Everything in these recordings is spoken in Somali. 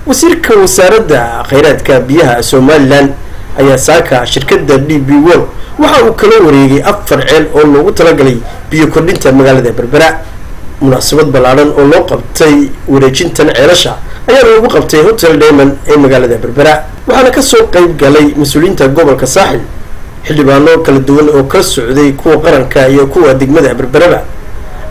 Wasiirka Wasaaradda Kheyraadka Biyaha Somaliland ayaa saaka shirkadda DP World waxa uu kala wareegay afar ceel oo loogu talagalay biyo kordhinta magaalada Berbera. Munaasabad ballaadhan oo loo qabtay wareejintan ceelasha ayaa loogu qabtay Hotel Diamond ee magaalada Berbera, waxaana kasoo qeyb galay mas-uuliyiinta gobolka Saaxil, xildhibaano kala duwan oo ka socday kuwa qaranka iyo kuwa degmada Berberaba,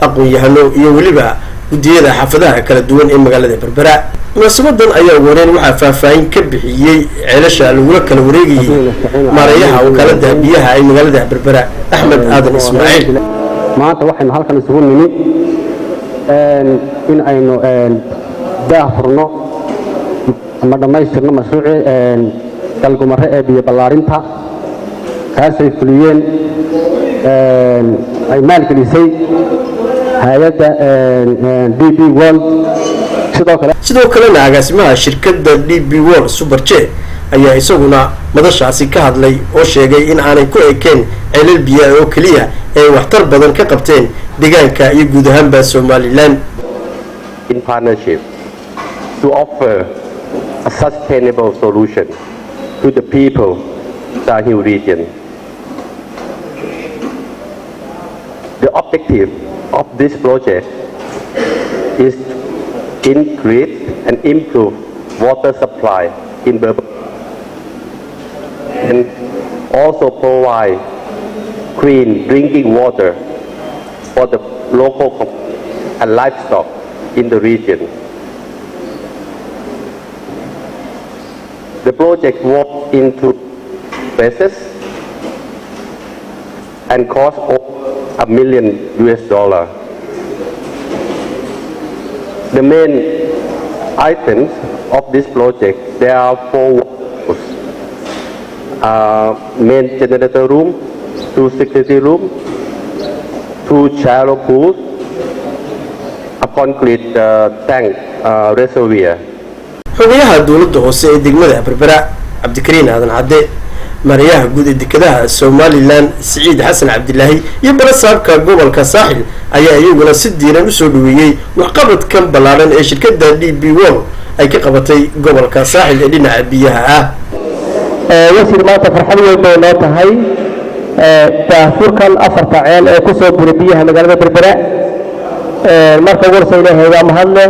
aqoon-yahano iyo weliba guddiyada xaafadaha kala duwan ee magaalada Berbera. Munaasabadan ayaa wareen waxaa faahfaahin ka bixiyey ceelasha lagula kala wareegayay maareeyaha Wakaalada Biyaha ee magaalada Berbera, Axmed Aadan Ismaaciil. Maanta waxaynu halkan isugu nimi in aynu daah furno ama dhammaystirno mashruucii Galgumare ee biyo ballaarinta, kaasay fuliyeen, ay maalgelisay hay-adda DP World. Sidoo kale Sidoo kalena agaasimaha shirkadda DP World, Suberje, ayaa isaguna madashaasi ka hadlay oo sheegay in aanay ku ekeen ceelal biyaha oo keliya ee waxtar badan ka qabteen deegaanka iyo guud ahaanba Somaliland. In partnership to offer a sustainable solution to the people Sahel region. The objective of this project is to increase and improve water supply in Berber and also provide clean drinking water for the local and livestock in the region. The project was into phases and cost over $1 million. The main items of this project, there are four walls. Main generator room, two security room, two shallow pools, a concrete tank reservoir. Xogayaha dowladda hoose ee degmada Berbera, Cabdikariin Aadan Cadde, maareeyaha guud ee dekedaha Somaliland, Siciid Xasan Cabdilaahi, iyo barasaabka gobolka Saaxil ayaa iyaguna si diiran usoo dhaweeyey waxqabadkan ballaadhan ee shirkadda DP World ay ka qabatay gobolka Saaxil ee dhinaca biyaha ah. Wasiir, maanta farxad weyn bay noo tahay daahfurkan afarta ceel ee ku soo buray biyaha magaalada Berbera. Marka ugu horeysa, Ilaahay waa mahadleh.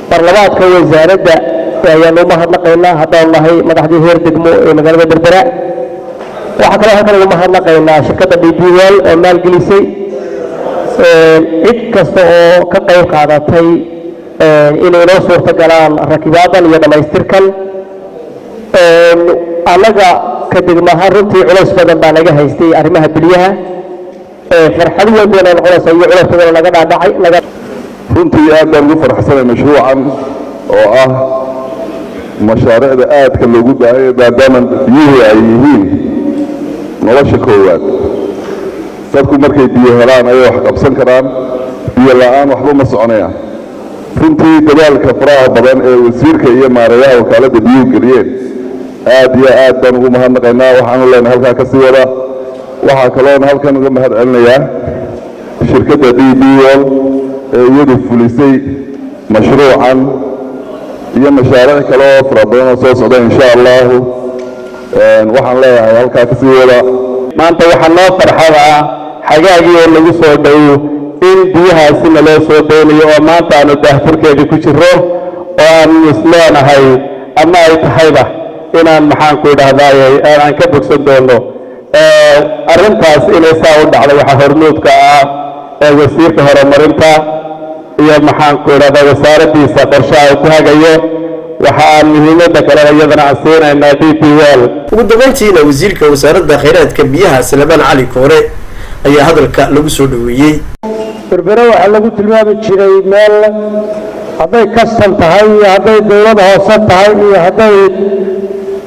Barlamaanka, wasaaradda ayaanu umahadnaqaynaa haddaanu nahay madaxdii heer degmo ee magaalada Berbera. Waxaa kaloo halkan ugu mahadnaqaynaa shirkadda DP World oo maalgelisay, cid kasta oo ka qayb qaadatay inay noo suurto galaan rakibaadan iyo dhammaystirkan. Annaga ka degmahaan runtii culays badan baa naga haystay arrimaha biyaha. Farxad weyn bayna noqonaysa iyo culays badan oo naga dhaadhacay naga Runtii aad baan ugu faraxsanay mashruucan oo ah mashaariicda aadka loogu baahanya, maadaama biyuhu ay yihiin nolosha koowaad. Dadku markay biyo helaan ayay wax qabsan karaan. Biyo la'aan waxba ma soconayaan. Runtii dadaalka faraha badan ee wasiirka iyo maareeyaha Wakaaladda Biyuhu geliyeen aad iyo aad baan ugu mahadnaqaynaa. Waxaanu leenahay halkaa ka sii wada. Waxaa kaloona halkan uga mahad celinayaa shirkadda DP World ee iyadu fulisay mashruucan iyo mashaariic kale oo fara badan oo soo socda, insha Allahu. Waxaan leeyahay halkaa ka sii wada. Maanta waxaa noo farxad ah, xagaagii oo lagu soo dhowo, in biyahaasina loo soo daynayo oo maanta aanu daahfurkeedii ku jiro oo aanu isleenahay ama ay tahayba inaan, maxaan ku idhahdaaye, aan ka bogsan doono arrintaas. Inay saa u dhacday waxaa hormuudka ah ee wasiirka horumarinta iyo, maxaan ku idhahdaa, wasaaraddiisa qorshaha uu ku hagayo. Waxa aan muhiimadda kalena iyadana aan siinaynaa DP World. Ugu dambeyntiina wasiirka Wasaaradda Kheyraadka Biyaha, Salebaan Cali Koore, ayaa hadalka lagu soo dhaweeyey. Berbere waxaa lagu tilmaami jiray meel hadday kastam tahay iyo hadday dowlad hoose tahay iyo hadday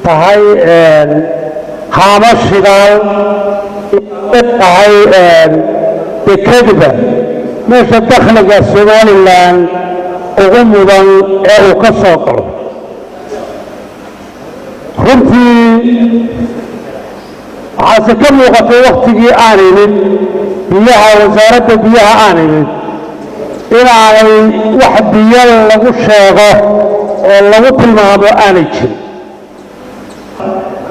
tahay haamo shidaal tahay dekadiba, meesha dakhliga Somaliland ugu mudan ee uu ka soo galo. Runtii waxaase ka muuqatay wakhtigii aan imid biyaha, Wasaaradda Biyaha aan imid, inaanay wax biyo lagu sheego. Oo lagu tilmaamo aanay jirin,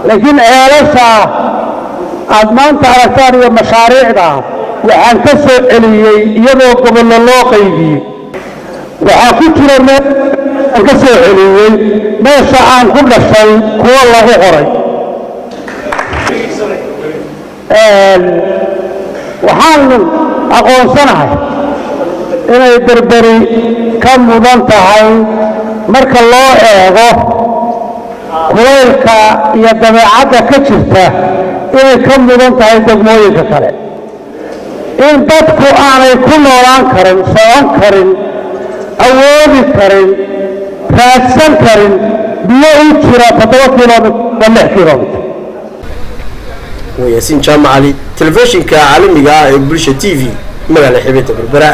laakiin ceelasha aad maanta aragtaan iyo mashaariicda waxaan ka soo celiyey iyadoo gobollo loo qaybiyey. Waxaa ku jira meel aan ka soo celiyey meesha aan ku dhashay kuwo lagu qoray. Waxaan aqoonsanahay inay Berberi ka mudan tahay marka loo eego kulaylka iyo dabeecadda ka jirta, inay ka mudan tahay degmooyinka kale, in dadku aanay ku noolaan karin, socon karin, awoodi karin, raadsan karin biyo u jira 7 kilomitr, 6 kilomitr. Waa Yaasiin Jaamac Cali, telefishinka caalamiga ah ee Bulsha TV, magaala xeebta Berbera.